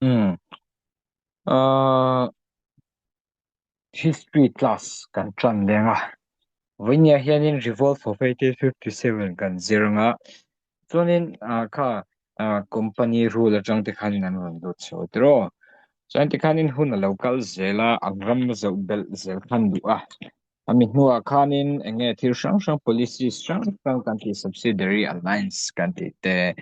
Umm. Ahh History class kan tan leng a, vawinia hianin Revolt of 1857 kan zir ang a, chuanin ah kha ah company rule atang te khanin an rawn lut chho tiraw? Chuan tikhanin hun a lo kal zel a, an ram zoh belh zel khan duh a. Ami hnuah khanin eng nge thil hrang hrang policies hrang hrang kan tih subsidiary alliance kan tih te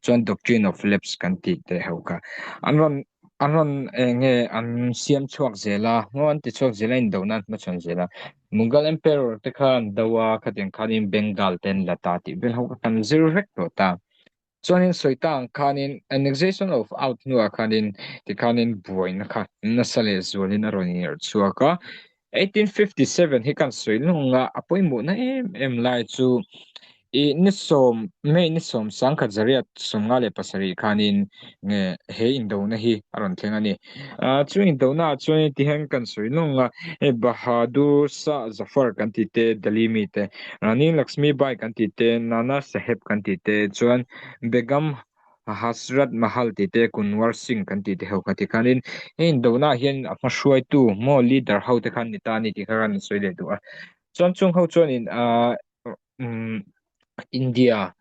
chuan doctrine of lapse kan tih te ho kha an rawn an rawn eng nge an siam chhuak zel a maw an ti chhuak zel a indona an hmachhawn zel a Mughal emperor te kha an do a khatiang khanin Bengal te an la ta tih vel ho kha kan zir vek tawh ta. Chuanin sawi ta ang khanin annexation of out hnuah khanin tikhanin buaina kha nasa leh zualin a rawn inherh chhuak a. 1857 hi kan sawi lung a, a pawimawhna em em lai chu i ni sawm May ni sawm sangkhat zariat 57 khanin nge he indona hi a rawn thleng a ni. Chu indona ah chuan tihian kan sawi lung a, hei Bahadur Shah Zafar kan tih te, Delhi mi te, Rani Lakshmi Bai kan tih te, Nana Saheb kan tih te, chuan Begum Hazrat Mahal tih te, Kunwar Singh kan tih te ho kha ti khanin hei indona ah hian a hmahruaitu maw leader ho te khan ni ta a ni tih kha kan sawi leh duh a. Chuan chung ho chuanin ah umm India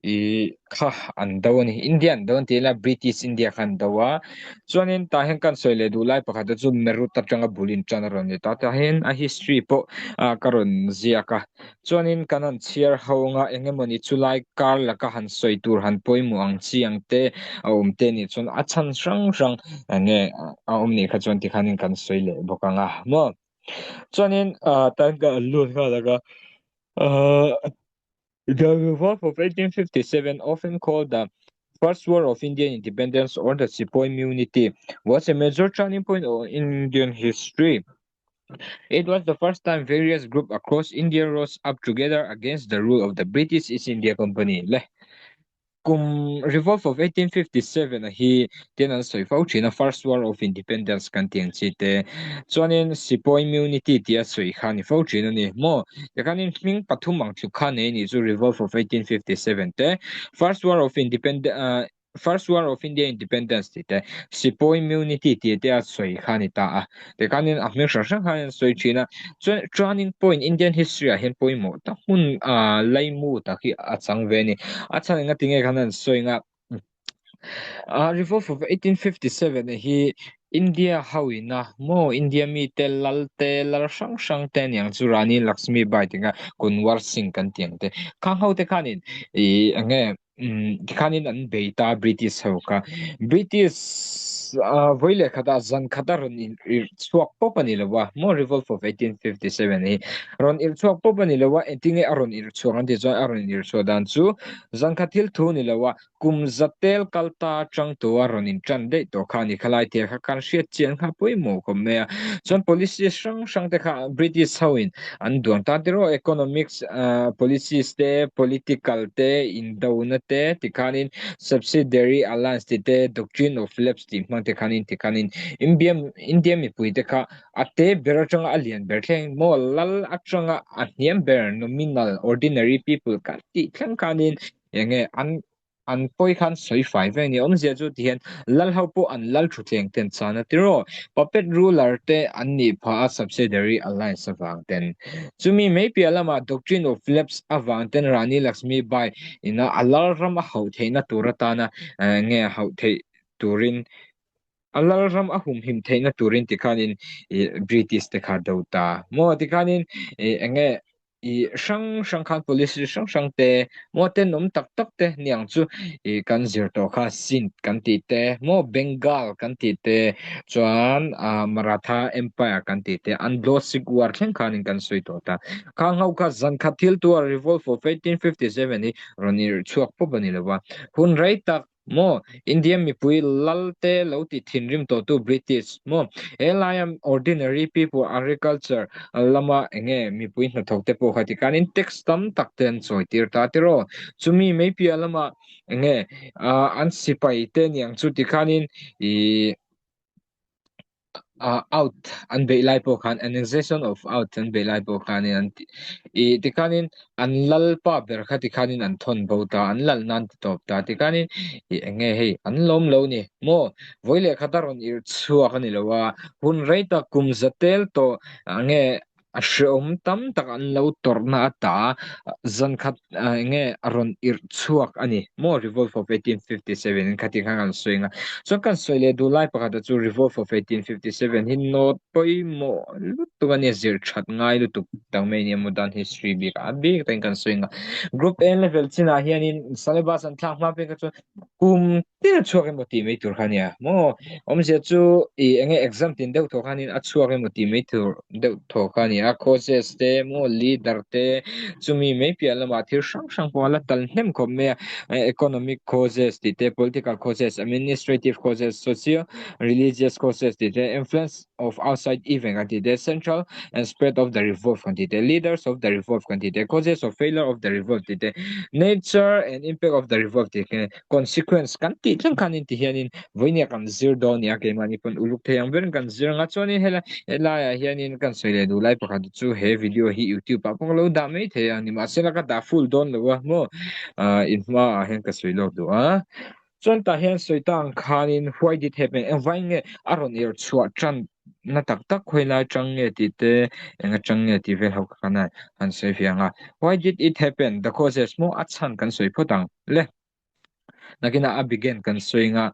i kha an do a ni. India an do an tih ila British India kha an do a. Chuanin tah hian kan sawi leh duh lai pakhat te chu Meerut atanga bul in tan a rawn ni ta. Tah hian a history pawh ah ka rawn ziak a. Chuanin kan han chhiar ho anga eng emawni chu lai kar laka han sawi tur han pawimawh ang chi ang te a awm te nih chuan a chhan hrang hrang eng nge a awm nih kha chuan tikhanin kan sawi leh bawk ang a maw. Chuanin ah tan ka an lut nghal ang a. Uh, the Revolt of 1857, often called the First War of Indian Independence or the Sepoy Mutiny, was a major turning point in Indian history. It was the first time various groups across India rose up together against the rule of the British East India Company. Le Kum Revolt of 1857 a hi ten an sawi fo thin a, First War of Independence kan tih ang chi te. Chuanin Sepoy Mutiny tia sawi kha a ni fo thin a ni maw? Tikhanin hming pathum ang tluk kha nei nih chu Revolt of 1857 te, First War of Independence ah First War of India Independence tih te, Sepoy Mutiny tih te a sawi kha a ni ta a. Tikhanin a hming hrang hrang khan an sawi thin a. Chuan turning point Indian history ah hian pawimawh tak hmun ah laimu tak hi a chang ve a ni. A chhan enga tinge khan an sawi anga ah Revolt of 1857 hi India ho ina maw India mite lal te lal hrang hrang te aniang chu Rani Lakshmi Bai tinga Kunwar Singh kan tih ang te khang ho te khanin ih enge Umm tikhanin an bei ta British ho kha. British ah vawi leh khatah zan khata rawn in irh chhuak pawp a ni lo a, maw Revolt of 1857 hi rawn irh chhuak pawp a ni lo a, engtin nge a rawn irh chhuak an tih chuan a rawn irh chhuah dan chu zan khat thil thu a ni lo a, kum za tel kal ta atang tawh a rawn in tan daih tawh kha a ni khalai thil kha kan hriat chian kha pawimawh khawp mai a, chuan policy hrang hrang te kha British ho in An duan tan te erawh economics policies te, political te, indona te tikhanin subsidiary alliance tih te, doctrine of lapse tih hmang te khanin tikhanin India India mipui te kha a te ber atanga a lian ber thleng maw lal atanga a hniam ber nominal ordinary people kha tih thleng khanin enge an An pawi khan sawi fai vek a ni. Awmzia chu tihian lal ho pawh an lal thutthleng ten chan a ti rawh. Puppet ruler te an nih phah a subsidiary alliance avang ten. Chumi mai piah lamah doctrine of lapse avang ten Rani Lakshmi Bai ina a lal ram a hauh theihna tur atana nge hauh theih turin a lal ram a humhim theihna turin tikhanin British te kha do ta maw tikhanin enge I hrang hrang khan policy hrang hrang te maw tenawm tak tak te niang chu i kan zir tawh kha Sindh kan tih te maw Bengal kan tih te chuan ah Maratha Empire kan tih te Anglo Sikh War thleng khanin kan sawi tawh ta. Khang ho kha zan khat thil tu a Revolt of 1857 hi rawn irh chhuak pawp a ni lo va. Hun rei tak Maw? India mipui lal te lo ti thinrim tawhtu British maw? He laia ordinary people agriculture lama enge mipui hnathawk te pawh kha tikhanin tax tam tak te an chawi tir ta tiraw? Chumi mai piah lama enge an sipai te niang chu tikhanin ih. Oudh an beih lai pawh khan annexation of Oudh an beih lai pawh khanin an ti ih tikhanin an lalpa ber kha tikhanin an thawn bo ta an lal nan ti tawp ta tikhanin ih eng nge hei an lawm lo ni maw vawi leh khat a rawn irh chhuak a ni lo a hun rei tak kum za tel tawh eng nge A hreawm tam tak an lo tawrhna ata zan khat eng nge a rawn irh chhuak a ni maw Revolt of 1857 in khatih khan kan sawi ang a. Chuan kan sawi leh duh lai pakhata chu Revolt of 1857 hi note pawimawh lutuk a nia zir that ngai lutuk tak mai a nia modern history bik ah a bik takin kan sawi ang a. Group A level chinah hianin syllabus an thlak hma phei kha chuan kum Tin a chhuak emaw tih mai tur kha nia maw? Awmzia chu i enge exam tin deuh thaw khanin a chhuak emaw tih mai tur deuh thaw kha nia. Courses te maw leader te chumi mai piah lamah thil hrang hrang pawh a la tal hnem khawp mai a. Economic courses tih te, political courses, administrative courses, socio religious courses tih te, influence of outside event kan tih te, central and spread of the revolt kan tih te, leaders of the revolt kan tih te, causes of failure of the revolt tih te, nature and impact of the revolt tih te, consequence kan tih thleng khanin ti hianin vawinia kan zir dawn nia keimahni pawn uluk thei ang berin kan zir anga chuanin helai helaiah hianin kan sawi leh duh lai pakhat chu he video hi youtube ah pawh ka lo dah mai thei a nimahsela ka dah full dawn lo a maw ah in hmaah hian ka sawi lawk duh a chuan tah hian sawi ta ang khanin why did happen engvai nge a rawn irh chhuah tan na tak tak khawi lai tang nge tih te eng atang nge tih vel ho kha kan han sawi ve ang a why did it happen the causes maw a chhan kan sawi phawt ang le nakinah a begin kan sawi anga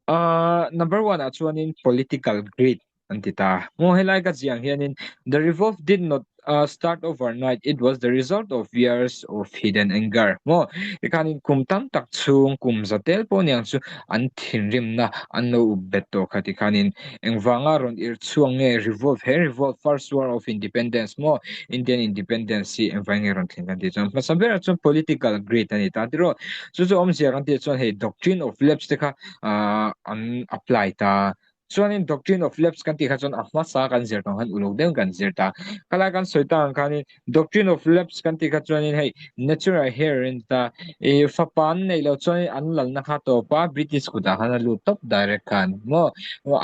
ah number one ah chuanin political greed an ti ta maw helai ka ziang hianin the revolt did not uh, start overnight it was the result of years of hidden anger maw tikhanin kum tam tak chhung kum za tel pawh niang chu an thinrimna an lo up bet tawh kha tikhanin engvanga rawn irh chhuak nge revolt he revolt first war of independence maw Indian independence hi engvai nge rawn thleng kan tih chuan hmasa berah chuan political greed a ni ta tiraw chu chu awmzia kan tih chuan hei doctrine of lapse te kha ah an apply ta chuanin doctrine of lapse kan tih kha chuan a hmasa kan zir tawh khan uluk deuhin kan zir ta khalai kan sawi ta ang khanin Doctrine of lapse kan tih kha chuanin hei natural heir in ta i fapa an neih loh chuanin an lalna kha tawp a British kutah khan a lut tawp direct khan maw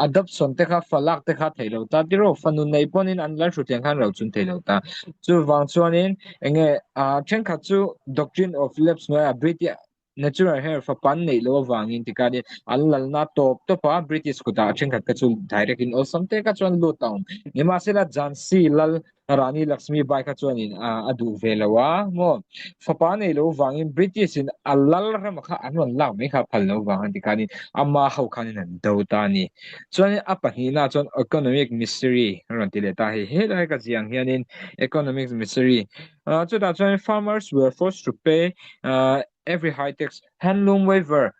adoption te kha falak te kha theih loh ta tiraw fanu nei pawhin an lal hrutthleng khan ro chun theih loh ta chuvang chuanin enge ah thenkhat chu doctrine of lapse hnuaiah British Natural hair fapa an neih loh avangin tikhanin an lalna tawp tawp a, British kutah thenkhat kha chu direct in awlsam te kha chuan lut a awm. Nimahsela Jhansi lal Rani Lakshmi Bai kha chuanin a duh ve lo a maw? Fapa neih loh avangin British in a lal rama kha an rawn lak mai kha a phal loh avangin tikhanin ama ho khanin an do ta a ni. Chuanin a pahnihna chuan economic misery a rawn ti leh ta a hei helai ka ziang hianin economic misery Chutah chuan farmers were forced to pay every high tax. Handloom weaver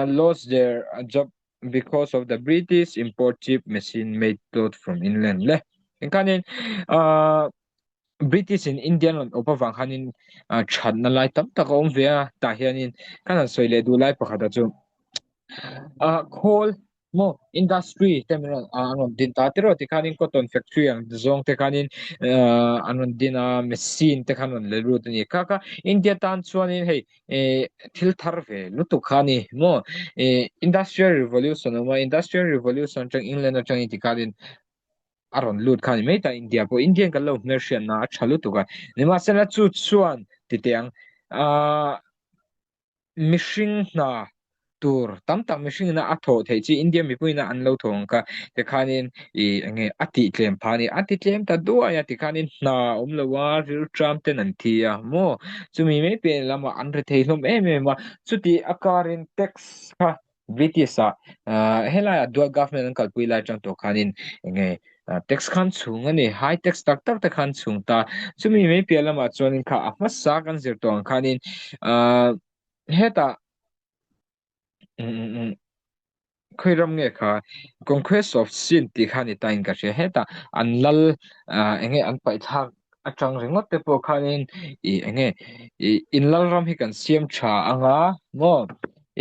lost their job because of the British import cheap machine made cloth from inland le. Engkhanin British in Indian rawn awp avang khanin thatna lai tam tak a awm ve a, tah hianin kan han sawi leh duh lai pakhata chu khawl Maw industry te min rawn an rawn din ta tiraw tikhanin cotton factory ang zawng te khanin ahh an rawn din a machine te khan rawn let lut a ni kha kha India tan chuanin hei eh thil thar ve lutuk kha a ni maw eh industrial revolution a awm a industrial revolution atang England atangin tikhanin a rawn lut kha a ni mai ta India pawh Indian kan lo hmelhriatna a tha lutuk a nimahsela chu chuan titeh ang ahh. Mihring hna tur tam tak mihring ina a thawh theih chi India mipuiin an lo thawh ang kha tikhanin ih eng nge a tih tlem phah a ni a ti tlem ta duai a tikhanin hna a awm lo a rilṭam ten an thi a maw chumi mai piah lamah an ri thei hlawm em em a chuti a karin tax kha British ah helaiah dual government an kalpui lai atang tawh khanin eng nge tax khan chhung a ni high tax tak tak te khan chhung ta chumi mai piah lamah chuanin kha a hmasa kan zir tawh ang khanin ah hetah umm khawi ram nge kha conquest of sin tih kha a ni ta in ka hria hetah an lal ah eng nge an paihthlak atang ringawt te pawh khanin ih eng nge ih in lal ram hi kan siam tha anga maw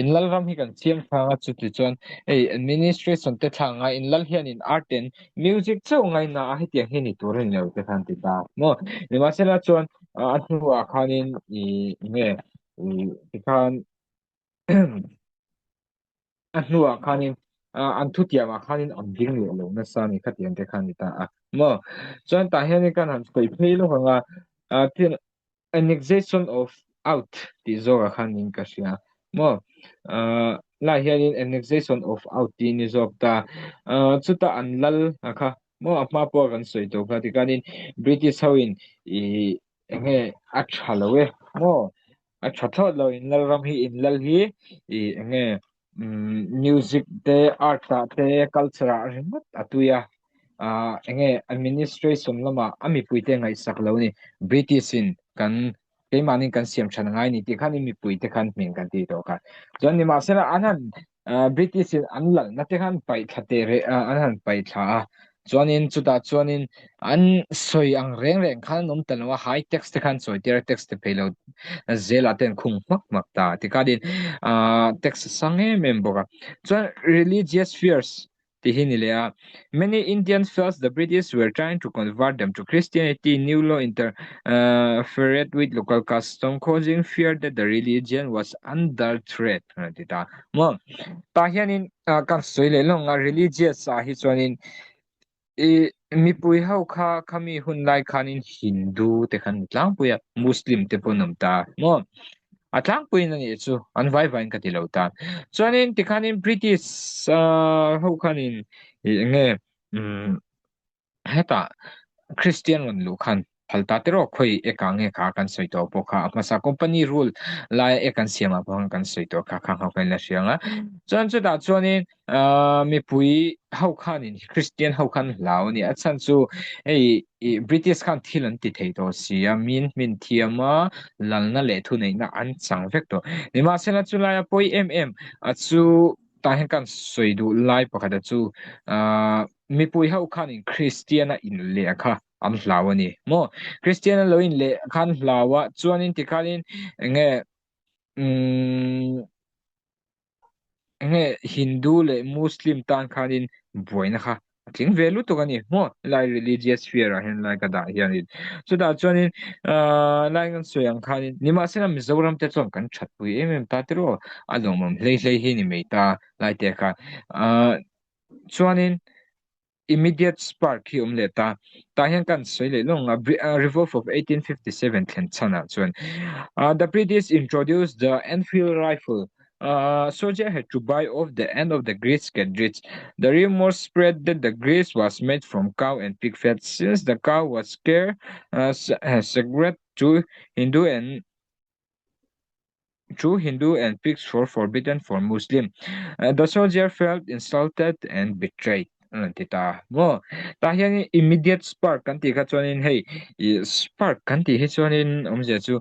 in lal ram hi kan siam tha anga chuti chuan hei administration te thla anga in lal hianin art and music chauh ngaina a hetiang hi ni tur a ni lo te khan ti ta maw nimahsela chuan a hnuah khanin ih eng nge ih tikhan a hnuah khanin. An thutiamah khanin an ding leh lo nasa a ni khatiang te kha a ni ta a maw. Chuan tah hianin kan han sawi phei lawk ang a, thil annexation of out tih zawkah khanin ka hria maw. Lai hianin annexation of out tih ni zawk ta, chutah an lal a kha maw a hma pawha kan sawi tawh kha tikhanin British hoin ih eng nge a tha lo e maw. A tha thlawt lo in lal ram hi in lal hi ih eng nge umm music te art ah te culture ah ringawt a tui a ah eng nge administration lamah a mipui te ngaihsak lo a ni British in kan keimahni kan siam than angai a ni tih khan in mipui te khan hming kan tih tawh kha chuan nimahsela an han British in an lalna te khan paih thla teh reh a, an han paih thla a, chuanin chutah chuanin an sawi ang reng reng khan an awm ta lo a, high tax te khan sawi tir a, tax te phei lo zelah te an khung hmak hmak ta tikhanin ah tax a sang em em bawk a. Chuan religious fears tih hi ni leh a, many Indians felt the British were trying to convert them to Christianity, new law interfered with local custom causing fear that the religion was under threat a ti ta maw. Tah hianin kan sawi leh lawng a religious ah hi chuanin ih mipui ho kha khami hun lai khanin Hindu te khan ni tlangpui a Muslim te pawh an awm ta maw. A tlangpuiin a nih chu an vai vaiin ka ti lo ta. Chuanin tikhanin British ho khanin ih eng nge umm Hetah Kristian rawn luh khan phal ta te rawh khawi eka nge kha kan sawi tawh pawh kha a hmasa company rule laia ek an siamah pawh khan kan sawi tawh kha khang ho khan la hria ang a. Chuan chutah chuanin ahh mipui ho khanin Kristian ho khan hlau a ni. A chhan chu hei ih British khan thil an ti thei tawh si a, min hmin thiam a, lalna leh thuneihna an chang vek tawh. Nimahsela chulaia pawi em em a chu tah hian kan sawi duh lai pakhat a chu ahh Mipui ho khanin Kristiana inleh kha an hlau a ni maw? Kristiana lo inleh khan hlau a, chuanin tikhanin enge umm enge Hindu leh Muslim tan khanin buaina kha a tling ve lutuk a ni maw? Helai religious sphere ah hian lai ka dah hianin chutah chuanin ahh lai kan sawi ang khanin nimahsela Mizoram te chuan kan thatpui em em ta tiraw a lawmawm hlei hlei hi ni mai ta lai te kha ahh Chuanin immediate spark hi awm leh ta. Tah hian kan sawi leh lawng a, Revolt of 1857 thlen chhanah chuan The British introduced the Enfield rifle. Soldier had to buy off the end of the grease cartridge. The rumour spread that the grease was made from cow and pig fat since the cow was scarce sacred to Hindu and True Hindu and pigs were forbidden for Muslim. The soldier felt insulted and betrayed. An ti ta maw? Tah hianin immediate spark kan tih kha chuanin hei ih spark kan tih hi chuanin awmzia chu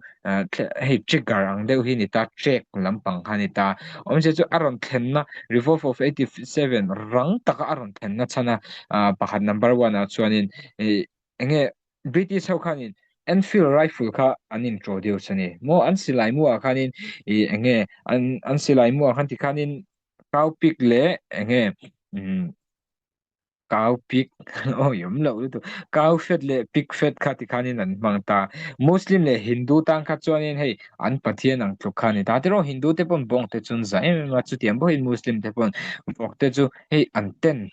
hei trigger ang deuh hi ni ta track lampang kha ni ta. Awmzia chu a rawn thlenna revolve of 87 rang taka a rawn thlenna chhan a pakhat number one ah chuanin ih eng nge British ho khanin Enfield rifle kha an introduce a ni maw an silai mu ah khanin ih eng nge an an silai mu ah khan tikhanin cow pig leh eng nge umm cow pig awi awm loh lutuk cow fat leh pig fat kha tikhanin an hmang ta Muslim leh Hindu tan kha chuanin hei an pathian ang tluk kha a ni ta tiraw Hindu te pawn bawng te chu an zah em em a chutiang bawkin Muslim te pawn vawk te chu hei an ten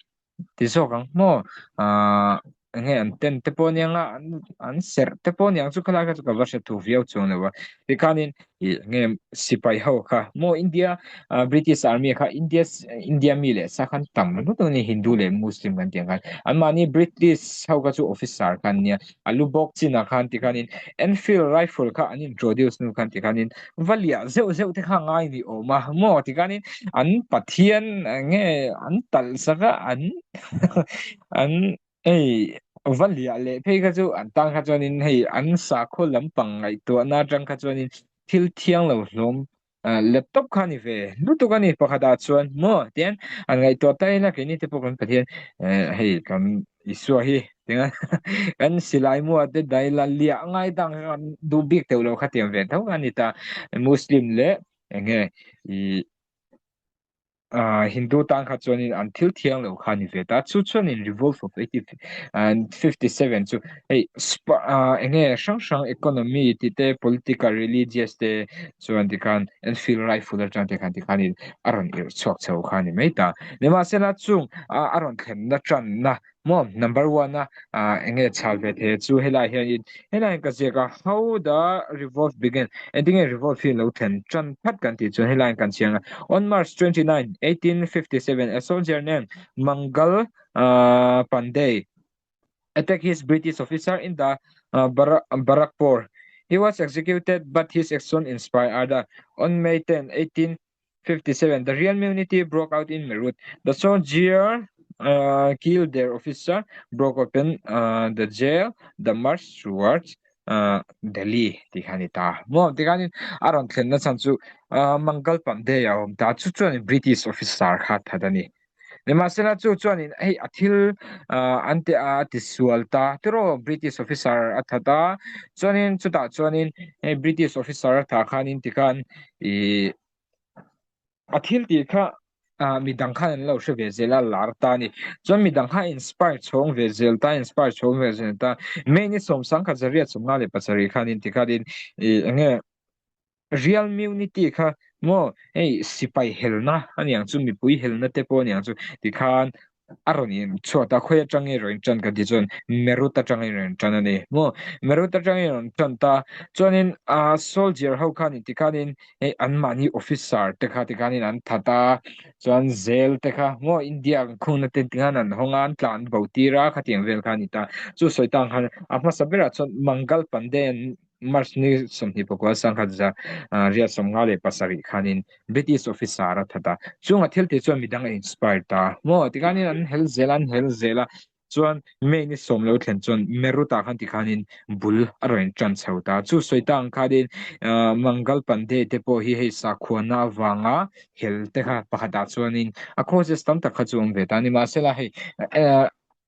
ti zawk ang maw ahh enge an ten te pawh aniang a an an serh te pawh aniang chu khalai kha chu ka va hre thu viau chuang lo a tikhanin ih enge sipai ho kha maw India ah British army kha India India mi leh sa khan tam lutuk a ni Hindu leh Muslim kan tih ang khan anmahni British ho kha chu officer kha an nia a lu bawk chinah khan tikhanin Enfield rifle kha an introduce hnu khan tikhanin va liah zeuh zeuh te kha ngai ni awm a maw tikhanin an pathian nge an talh sak a an an hei va liah leh phei kha chu an tan kha chuanin hei an sakhaw lampang ngaihtuahna atang kha chuanin thil thiang lo hlawm laptop kha ni ve lutuk a ni pakhatah chuan maw tian an ngaihtuah ta ila keini te pawh kan pathian hei kan Isua hi tinga kan silai mua te dai la liah ngai dang an duh bik teuh lo kha tiang ve tho a ni ta Muslim leh enge i. Hindu tan kha chuanin an thil thiang lo kha a ni ve ta. Chu chuanin Revolt of 1857 chu hei eng nge hrang hrang economy tih te, political, religious te chuan tikhan Enfield rifle atang te khan tikhanin a rawn irh chhuak chho kha a ni mai ta. Nimahsela chung a rawn thlenna tanna Maw number one a eng nge chhal ve thei chu helai hian in helai hian ka ziak a how the revolt began engtin nge revolt hi lo thlen tan phat kan tih chuan helai hian kan chiang a on March 29 1857 a soldier named Mangal Pandey attacked his British officer in the Barakpur he was executed but his action inspired other on May 10 18 57 The real mutiny broke out in Meerut. The soldier uh, killed their officer, broke open uh, the jail, the march towards uh, Delhi ti khan ni ta. Mo ti khan a rawn thlen na chan chu uh, Mangal Pandey a awm ta chu chuan British officer kha that ani. Nimahsela chu chuanin hei a thil uh, an te a ti sual ta tiro British officer a that a chuanin chutah chuanin hei British officer a tha khanin tikhan i a thil tih kha ah midang khan an lo hre ve zel a lar ta a ni chuan midang kha inspire chhawng ve zel ta inspire chhawng ve zel ta May ni sawmsangkhat zariat 57 khanin tikhanin ih enge Real Munity kha maw hei sipai helna a niang chu mipui helna te pawh a niang chu tikhan a rawn in chhuat a khawi atangin rawn tan ka ti chuan Meerut atangin rawn tan a ni maw Meerut atangin rawn tan ta chuanin ah soldier ho khan in tikhanin hei anmahni officer te kha tikhanin an that a chuan zel te kha maw India an khungna te tikhan an hawng a an tlan bo tir a khatiang vel kha a ni ta chu sawi tang khan a hmasa berah chuan Mangal Pandey an March ni 29 1957 khanin British officer a that a, chunga thil tih chuan midang a inspire ta maw? Tikhanin an hel zel a, an hel zel a, chuan May ni sawm lo thlen chuan Meerut-ah khan tikhanin bul a rawn tan chho ta. Chu sawi ta ang khanin Mangal Pandey te pawh hi hei sakhuana avanga hel te kha pakhatah chuanin a causes tam tak kha chu awm ve ta a ni. Mahsela hei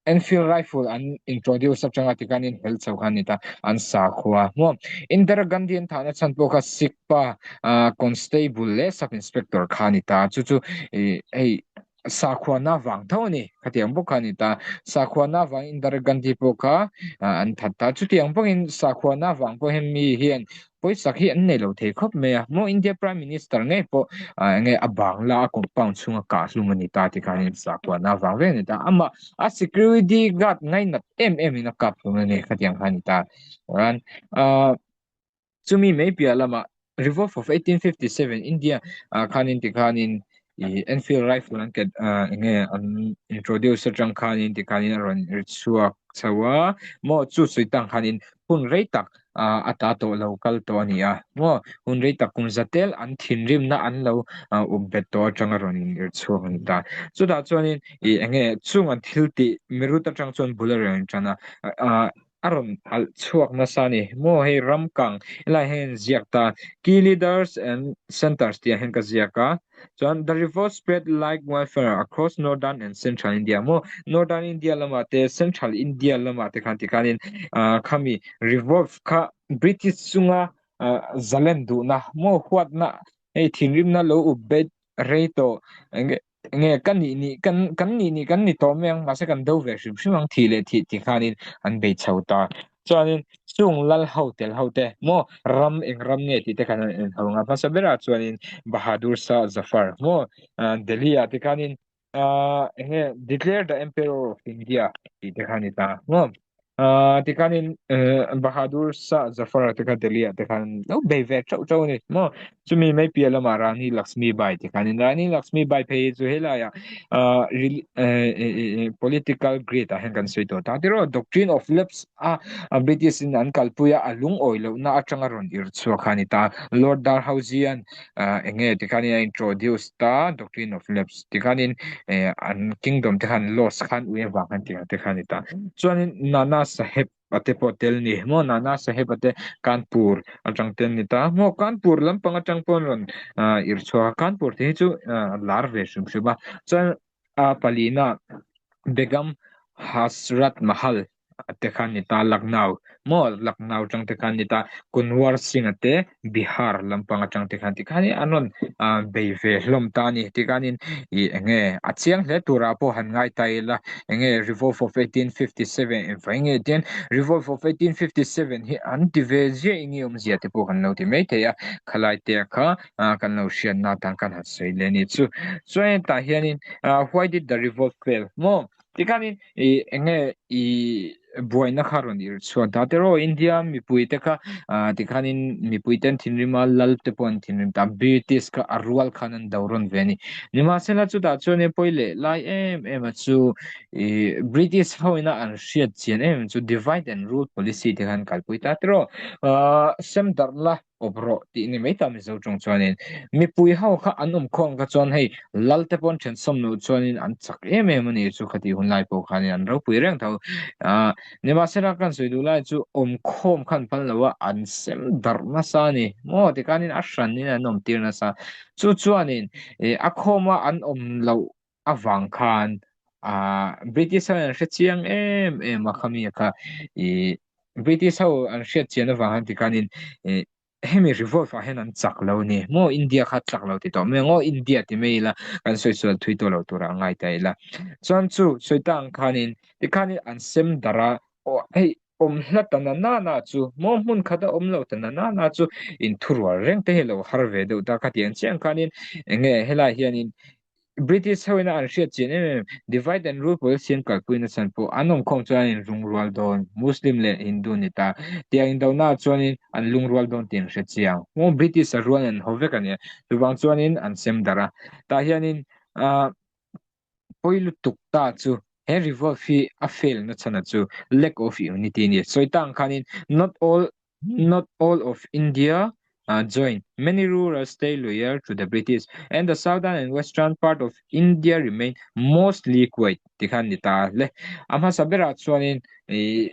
Enfield rifle an introduce atanga tikhan in hel chho kha a ni ta, an sakhua hmuam. Indira Gandhi an thahna chhan pawh kha Sikh pa constable leh sub inspector kha a ni ta, chu chu hei sakhuana vang tho a ni, khatiang bawk kha a ni ta. Sakhuana vang Indira Gandhi pawh kha an that ta, chutiang bawkin sakhuana vang pawh hian mi hian Pawisak hi an nei lo thei khawp mai a, maw India Prime Minister ngei pawh enge a bangla a compound chhunga kah hlum a ni ta tih khan in sakuahna avang vek a ni ta, amah a security guard ngainat em em in a kap hlum a ni khatiang kha a ni ta. Chuan ah chumi mai piah lamah Revolt of 1857 India ah khanin tikhanin ih Enfield rifle an ket ah enge an introduce atang khanin tikhanin a rawn ri chhuak chho a, maw chu sawi tang khanin hun rei tak ah a ta tawh lo kal tawh a ni a maw hun rei tak kum za tel an thinrimna an lo ah up bet tawh atanga rawn in irh chhuak a ni ta chutah chuanin ih eng nge chung an thil tih mirut atang chuan bul a rawn tan a ah a rawn alh chhuak nasa a ni maw hei ram kang helai hian ziak ta key leaders and centers tih ah hian ka ziak a. Chuan the revolt spread like wildfire across northern and central India maw northern India lamah te central India lamah te khan tikhanin ah khami revolt kha British chunga ah zalen duhna maw huatna hei thinrimna lo up bet rei tawh enge enge ka nih nih kan kan nih nih kan ni tawh mai ang mahse kan do ve hrim hrim ang thih leh thih tikhanin an bei chho ta. Chuanin chung lal ho tel ho te maw ram eng ram nge tih te khan an en ho ang a, hmasa berah chuanin Bahadur Shah Zafar maw Delhi ah te khanin eng nge declare the emperor of India tih te khan a ni ta maw tikhanin Bahadur Shah Zafar te kha Delhi ah te khan lo bei ve theuh theuh a ni maw chumi mai piah lamah Rani Lakshmi Bai te khanin Rani Lakshmi Bai phei hi chu helaiah political greed ah hian kan sawi tawh ta tiraw doctrine of lapse a a British in an kalpui a a lungawi lohna atanga rawn irh chhuak kha a ni ta Lord Dalhousie an eng nge tikhanin a introduce ta doctrine of lapse tikhanin an kingdom te khan loss khan ui avang khan tih ang te kha a ni ta chuanin Nana Sahib a te pawh tel ni maw Nana Sahib a te Kanpur atang te an ni ta maw Kanpur lampang atang pawh an rawn irh chhuak a Kanpur te hi chu a lar ve hrim hrim a chuan a palina Begum Hazrat Mahal. te khan ni ta, Lucknow maw Lucknow atang te khan ni ta, Kunwar Singh-a te Bihar lampang atang te khan tikhanin an rawn bei ve hlawm ta a ni. Tikhanin ih eng nge a chiang hle turah pawh han ngai ta ila eng nge Revolve of 1857 engvai nge tian Revolve of 1857 hi an ti ve ziah eng nge awmzia te pawh kan lo ti mai thei a, khalai te kha kan lo hriatna atan kan han sawi leh a ni chu. Chuan tah hianin why did the revolt fail maw tikhanin ih eng nge ih buaina kha rawn irh chhuat ta tiraw India mipui te kha ah tikhanin mipui ten thinrim a lal te pawh an thinrim ta British kha a rual khan an do rawn ve a ni. Nimahsela chutah chuan pawi leh lai em em a chu ih British ho ina an hriat chian em em chu divide and rule policy te khan kalpui ta tiraw ah sem darh la awp rawh tih ni mai ta Mizo tawng chuanin mipui ho kha an awm khawm kha chuan hei lal te pawn then sawm loh chuanin an chak em em a ni chu khati hun lai pawh khanin an ropui reng tho ah nimahsela kan sawi duh lai chu awm khawm khan phal lo a an sem darh nasa a ni maw tikhanin a hranin an awm tir nasa chu chuanin ih a khawma an awm loh avang khan ah British ho an hre chiang em em a khami kha ih British ho an hriat chian avang khan tikhanin ih hemi revolt ah hian an chak lo a ni maw India kha chak lo ti tawh mai ang aw India ti mai ila kan sawi sual thui tawh lo turah a ngai ta ila chuan chu sawi ta ang khanin tikhanin an sem darh a aw hei awm hla ta na na na chu maw hmun khat a awm lo ta na na na chu inthurual reng te hi lo har ve deuh ta khatiang chiang khanin eng nge helai hianin British ho ina an hriat chian em em divide and rule policy an kalpui na chhan pawh an awmkhawm chuan an inlungrual dawn Muslim leh Hindu ni ta tiang indona chuanin an lungrual dawn tih an hre chiang maw British a rual an haw vek a nia chuvang chuanin an sem darh a tah hianin ah pawi lutuk ta chu he revolt hi a fail na chhan a chu lack of unity a ni sawi tang khanin not all Not all of India joined. Many rurals stay loyal to the British and the southern and western part of India remain mostly quiet ti khan ni ta le. A hmasa berah chuanin ih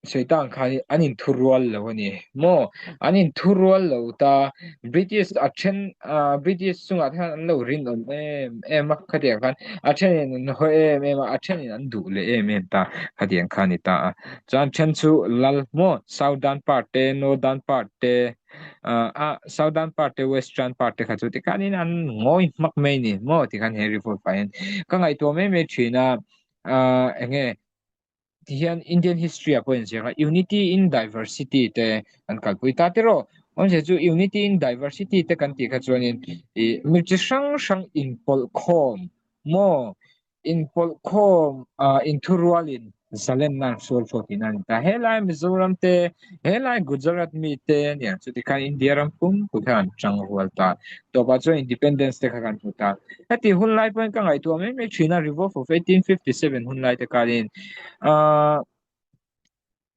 sawi ta ang khan an inthurual lo a ni maw? An inthurual lo ta British a then ah British chungah te khan an lo rinawm em em a khatiang khan a thenin an haw em em a a thenin an duh leh em em ta khatiang kha a ni ta a. Chuan then chu lal maw southern part te northern part te ah ah southern part te western part te kha chu tikhanin an ngawi hmak mai a ni maw tikhan he revolt pah hian ka ngaihtuah mai mai thin a ah eng nge tihian Indian history ah pawh a inziak a unity in diversity te an kalpui ta tiraw awmzia chu unity in diversity te kan tih kha chuanin ih mi chi hrang hrang inpawlh khawm maw Inpawlh khawm ah inthurualin zalenna an hrual fo tihna a ni ta. Helai Mizoram te, helai Gujarat mi te a nia chuti khan India ram pum pui khan an tang rual ta. Tawpah chuan Independence te kha kan hmu ta. Heti hun lai pawhin ka ngaihtuah mai mai thin a, Revolt of 1857 hun lai te khanin ah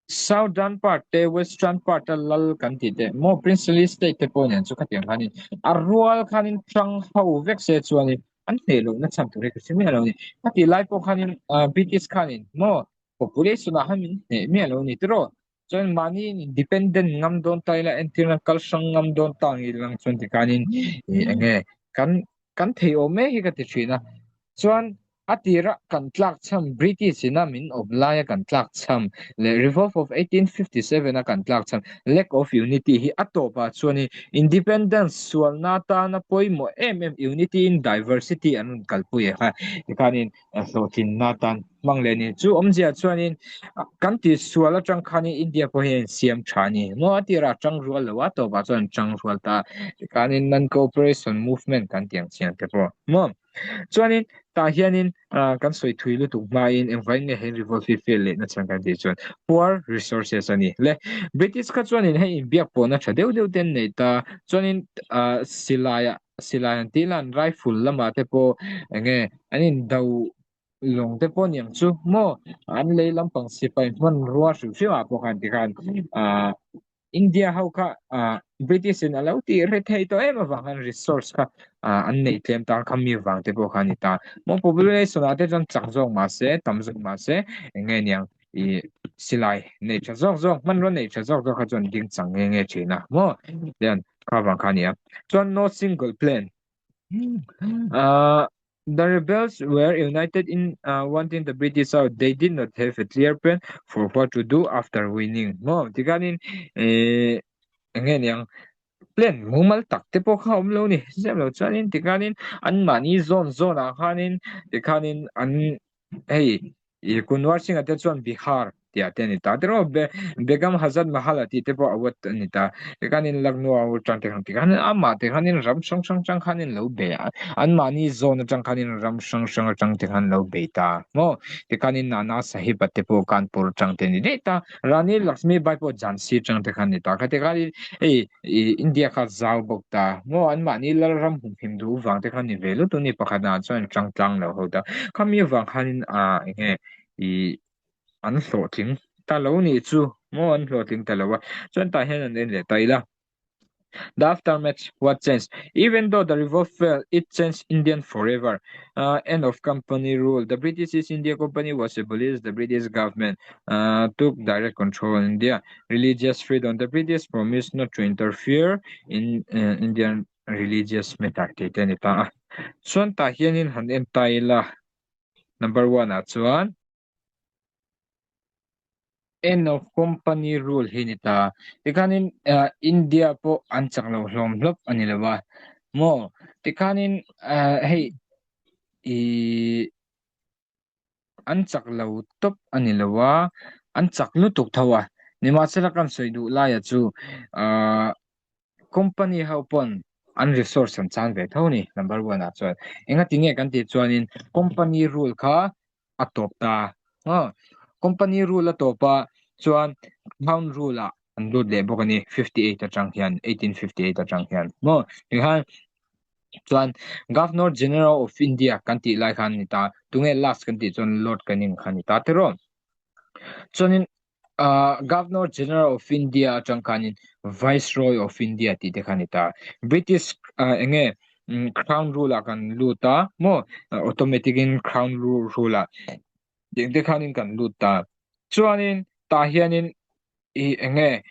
Southern part te Western part a lal kan tih te maw princely state te pawh nen chu khatiang khanin a rual khanin hrang ho vek se chuanin an hneh lohna chhan tur hi ka hre miah lo a ni. Khatih lai pawh khanin ah British khanin maw population ah khan min hneh miah lo a ni tiraw chuan mahni independent ngam dawn ta ila entirna kal hrang ngam dawn ta ang ilang chuan tikhanin ih eng nge kan kan thei awm mek hi ka ti thin a chuan a tira kan tlak cham British ina min awp laia kan tlak cham leh Revolt of 1857 a kan tlak cham lack of unity hi a tawpah chuanin independence sualna atana pawimawh em em unity in diversity an rawn kalpui a kha tikhanin hlawhtlinna atan hmang leh a ni. Chu awmzia chuanin kan tihsual atang khanin India pawh hian siam tha a ni. Maw a tirah tang rual lo a, tawpah chuan tang rual ta. Tikhanin non-cooperation movement kan tih ang chiang te pawh. Maw? Chuanin tah hianin kan sawi thui lutuk hmain engvangin nge he revolt hi fail lehna chhan kan tih chuan poor resources a ni. Le British kha chuanin hei inbiak pawhna tha deuh deuh te an nei ta. Chuanin silaiah silai an tih lan rifle lamah te pawh eng nge an indo lawng te pawh aniang chu maw an lei lampang sipai hmanrua hrim hrim ah pawh khan tikhan ah India ho kha ah British in a lo tih hre thei tawh em avang khan resource kha ah an neih tlem tan kha mi vang te pawh kha a ni ta maw population ah te chuan chak zawk mahse tam zawk mahse eng nge niang ih silai nei tha zawk zawk hmanrua nei tha zawk zawk kha chuan ding chang nge nge thin a maw tian kha vang kha a ni a chuan no single plan ah. The rebels were united in wanting the British out, they did not have a clear plan for what to do after winning. Maw tikhanin ih eng nge niang plan mumal tak te pawh kha a awm lo ni. Zep lo chuanin tikhanin anmahni zawn zawnah khanin tikhanin an Hei, i Kunwar Singh-a te chuan Bihar tih ah te a ni ta. Tiraw, Be Begum Hazrat Mahal a tih te pawh Awadh a ni ta. Tikhanin Lucknow a tang te khan tikhanin amah te khanin ram hrang hrang tang khanin lo bei a, anmahni zawn atang khanin ram hrang hrang atang te khan lo bei ta maw? Tikhanin Nana Sahib-a te pawh Kanpur atang te a ni daih ta. Rani Lakshmi Bai pawh Jhansi atang te khan a ni ta. Khati khanin hei I India kha zau bawk ta maw anmahni Lalram humhim duh vang te kha ni ve lutuk ni pakhat ah chuan tang tlang lo ho ta khami vang khanin ah enge i an hlawhtling ta lo nih chu maw an hlawhtling ta lo a chuan tah hian an en leh ta ila The aftermath what changed even though the revolt failed it changed Indian forever uh, end of company rule the British East India Company was abolished the British government uh, took direct control in India Religious freedom, The British promised not to interfere in Indian religious matter tih te a ni ta a. Chuan tah hianin han en ta ila, number one ah chuan end of company rule hi a ni ta. Tikhanin India pawh an chak lo hlawm hlawp a ni lo a maw? Tikhanin hei ih An chak lo tawp a ni lo a, an chak lutuk tho a. Nimahsela kan sawi duh laia chu ahh company ho pawn an resource an chan ve tho a ni number one ah chuan. Engati nge kan tih chuanin company rule kha a tawp ta maw? Company rule a tawp a chuan crown rule ah an lut leh bawk a ni 58 atang hian 1858 atang hian maw tikhan chuan Governor General of India kan tih lai khan ni ta tunge last kan tih chuan Lord Canning kha ni ta tiraw chuanin uh, Governor General of India atang khanin Viceroy of India tih te kha ni ta British uh, enge Crown rule ah kan lut a maw automatic in Crown rule ah Tiang te khanin kan lut ta. Chuanin tah hianin i eng nge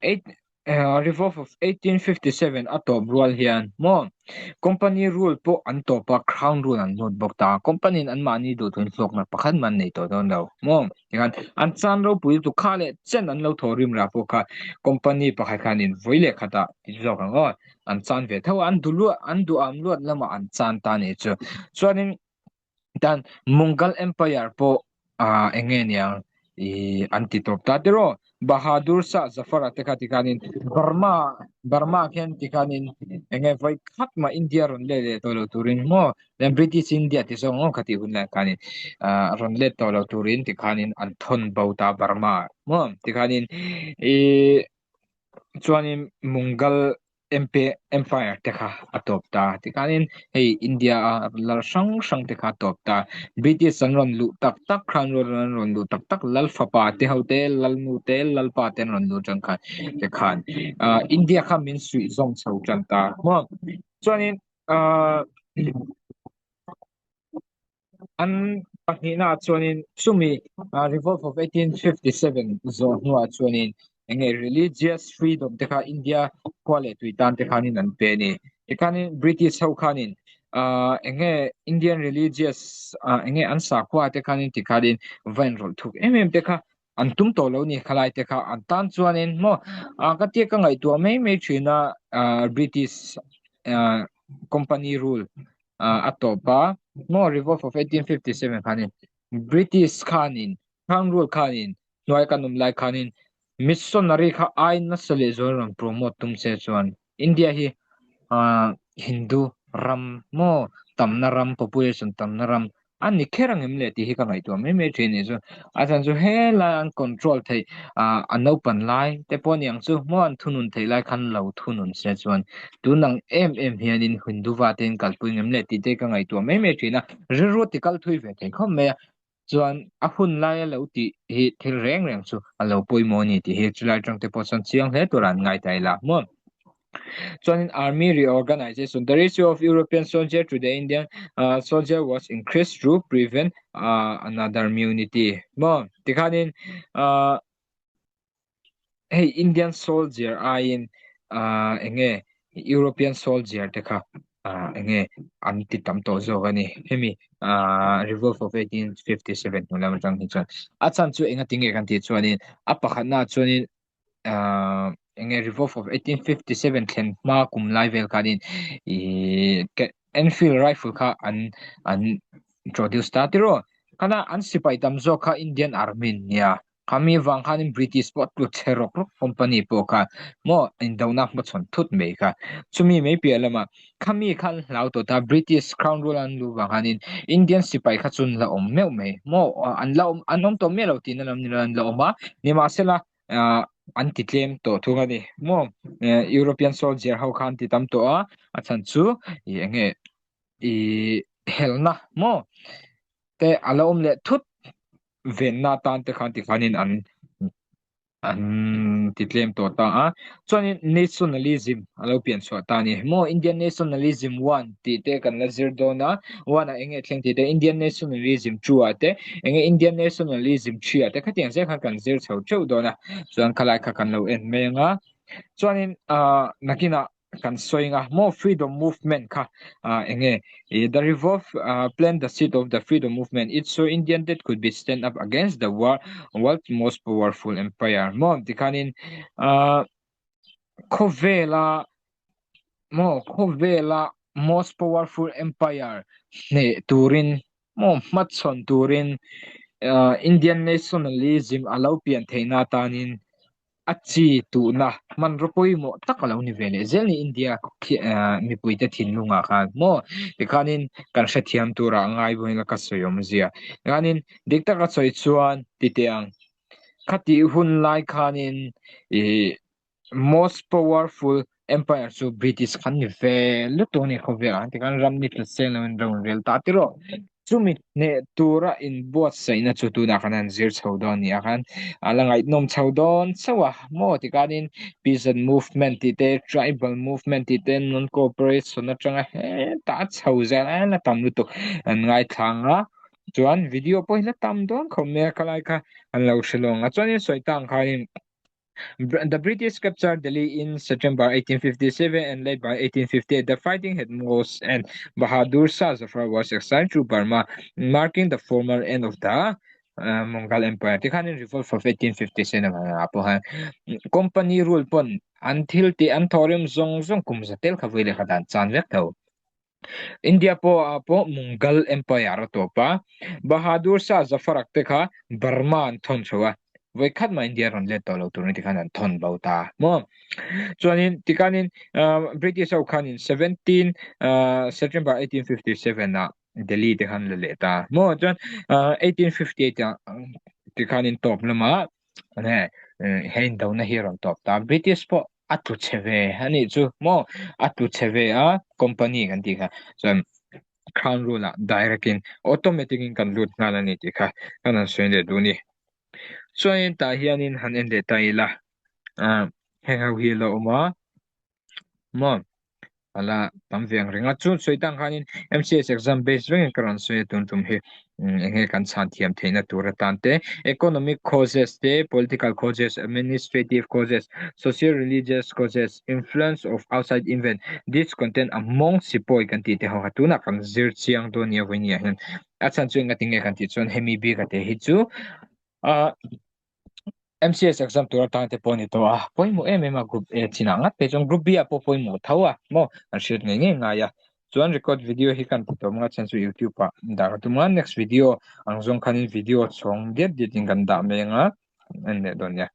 eight Revolve of 1857 a tawp rual hian maw company rule pawh an tawp a crown rule an lut bawk ta. Company in anmahni duhthuin hlawkna pakhat mah an nei tawh dawn lo maw. Tikhan an chan ropui lutuk kha leh chen an lo thaw rim rah pawh kha company pakhat khanin vawi leh khatah ti zawk ang aw an chan ve tho a an duh luat an duham luat lamah an chan ta a nih chu. Chuanin Tan Mughal Empire pawh ah eng nge niang ih an ti tawp ta tiraw Bahadur Shah Zafar a te kha tikhanin Burma Burma khian tikhanin eng nge vawi khat mah India rawn let leh tawh lo turin maw British India ti zawng maw khatih hun lai khanin ah rawn let tawh lo turin tikhanin an thawn bo ta Burma maw tikhanin ih chuanin Mughal Empire te kha a tawp ta. Tikhanin hei India a lal hrang hrang te kha a tawp ta. British an rawn luh tak tak khan an rawn luh tak tak lal fapa te ho te lal nu te lal pa te an rawn luh tan khan te khan ah India kha min suih zawm chho tan ta maw. Chuanin ah An pahnihnaah chuanin chumi Revolt of 1857 zawh hnuah chuanin eng nge religious freedom te kha India khua leh tui tan te khanin an pe a ni. Tikhanin British ho khanin eng nge Indian religious eng nge an sakhua te khanin tikhanin va inrawlh thuk em em te kha an tum tawh lo ni khalai te kha an tan chuanin maw ah ka tia ka ngaihtuah mai mai thin a ah British ah company rule ah a tawp a maw revolt of 1857 khanin British khanin crown rule khanin hnuai kan awm lai khanin missionary kha ai nasa leh zual rawn promote tum che chuan India hi ah Hindu ram maw tamna ram population tamna ram a ni kher ang em le tih hi ka ngaihtuah mai mai thin a ni chu. A chhan chu helai an control theih ah a naupan lai te pawh a ni ang chu maw an thunun theih lai khan lo thunun se chuan tun ang em em hianin Hindu va te in kalpui ang em le tih te ka ngaihtuah mai mai thin a, rilru ti kal thui ve thei khawp mai a. Chuan a hun laia lo tih hi thil reng reng chu a lo pawimawh a ni tih hi chulai tang te pawh chuan chiang hle tura an ngai ta ila maw. Chuanin army reorganization the ratio of European soldier to the Indian uh, soldier was increased to prevent uh, another mutiny maw. Tikhanin uh, hei Indian soldier aiin uh, enge European soldier te kha. Ah enge an ti tam tawh zawk a ni. Hemi ah Revolt of 1857 hnu lam atang hi chuan a chhan chu enga tinge kan tih chuanin a pakhatna ah chuanin ah enge Revolt of 1857 thlen hma kum lai vel khanin ih Enfield rifle kha an an introduce ta tiraw. Khana an sipai tam zawk kha Indian Army an nia. Khami vang khanin British pawh tlu chhe rawk rawk company pawh kha maw indona hmachhawn thut mai kha. Chumi mai piah lamah khami khan hlau tawh ta British crown rule an luh vang khanin Indian sipai kha chu an la awm meuh mai maw an la awm an awm tawh miah lo tihna lam ni lo an la awm a nimahsela ah an ti tlem tawh thung a ni maw European soldier ho kha an ti tam tawh a a chhan chu ih eng nge ih helna maw te a la awm leh thut. Venna atan te khan tikhanin an an ti tlem tawh ta a. Chuanin nationalism a lo pian chhuah ta a ni. Maw Indian nationalism one tih te kan la zir dawn a, one ah eng nge thleng tih te, Indian nationalism two ah te, eng nge Indian nationalism three ah te khatiang zel khan kan zir chho theuh dawn a. Chuan khalai kha kan lo en mai ang a. Chuanin ah nakinah kan sawi anga maw freedom movement kha ah eng nge ih the revolve ah plant the seed of the freedom movement it so Indian that could be stand up against the war world most powerful empire maw tikhanin ah khawvela maw khawvela most powerful empire hneh turin maw hmachhawn turin ah Indian nationalism a lo pian theihna atanin A chi tuhna hmanraw pawimawh tak a lo ni ve leh zel ni India mipuite thinlungah khan maw tikhanin kan hrethiam turah ngai buain ka sawi awmzia tikhanin dik taka sawi chuan ti teh ang khatih hun lai khanin ih most powerful Empire chu British khan ni ve lutuk a ni khawvel ah tikhan ram ni tla seng lo in ro an rel ta tiraw. Chumi hneh tura inbuatsaihna chu tunah khan an zir chho dawn nia khan a la ngaihnawm chho dawn chauh a maw tikhanin peasant movement tih te tribal movement tih te non cooperation atanga hetah a chho zel a la tam lutuk an ngaithla ang a chuan video pawh hi la tam dawn khawp mai a khalai kha an lo hre lawng a chuanin sawi tang khanin The British captured Delhi in September 1857 and late by 1858 the fighting had Mughals and Bahadur Shah Zafar was exiled to Burma, marking the formal end of the uh, Mughal Empire. Tikhanin Revolt of 1857 ah pawh khan company rule pawn an thil tih an thawhrim zawng zawng kum za tel kha vui leh kha dan chan vek tho. India pawh ah pawh Mughal Empire a tawp a, Bahadur Shah Zafarak te kha Burma an thawn chho a, vawi khat mah India rawn let tawh lo tur ni tikhan an thawn bo ta maw. Chuanin tikanin British ho khanin 17 September 1857 ah Delhi te khan la leh ta maw. Chuan 1858 ah tikhanin tawp lamah he indona hi a rawn tawp ta. British pawh a tlu chhe ve a nih chu maw a tlu chhe ve a company kan tih kha chuan crown rule ah direct in automatic in kan lut nghal a ni tih kha kan han sawi leh duh a ni chuanin tah hianin han en leh ta ila ah heng ho hi a la awm a maw. Ala tam ve ang reng a, chu sawi tang khanin MCS exam base vengin ka rawn sawi a tun tum hi eng nge kan chhan thiam theihna tur atan te economic causes te political causes administrative causes social religious causes influence of outside event discontent among sipawi kan tih te ho kha tunah kan zir chiang dawn nia vawiin ah hian a chhan chu enga tinge kan tih chuan hemi bik a te hi chu ah MCS exam tur atang te pawh a ni tawh a, pawimawh em em a group A chinah ngat phei chuan group B ah pawh pawimawh tho a maw an hriat ngei ngei ngai a, chuan record video hi kan ti tawh anga chhan chu youtube ah dah ka tum a, next video ang zawng khanin video chhawng diat diat in kan dah mai anga en leh dawn nia.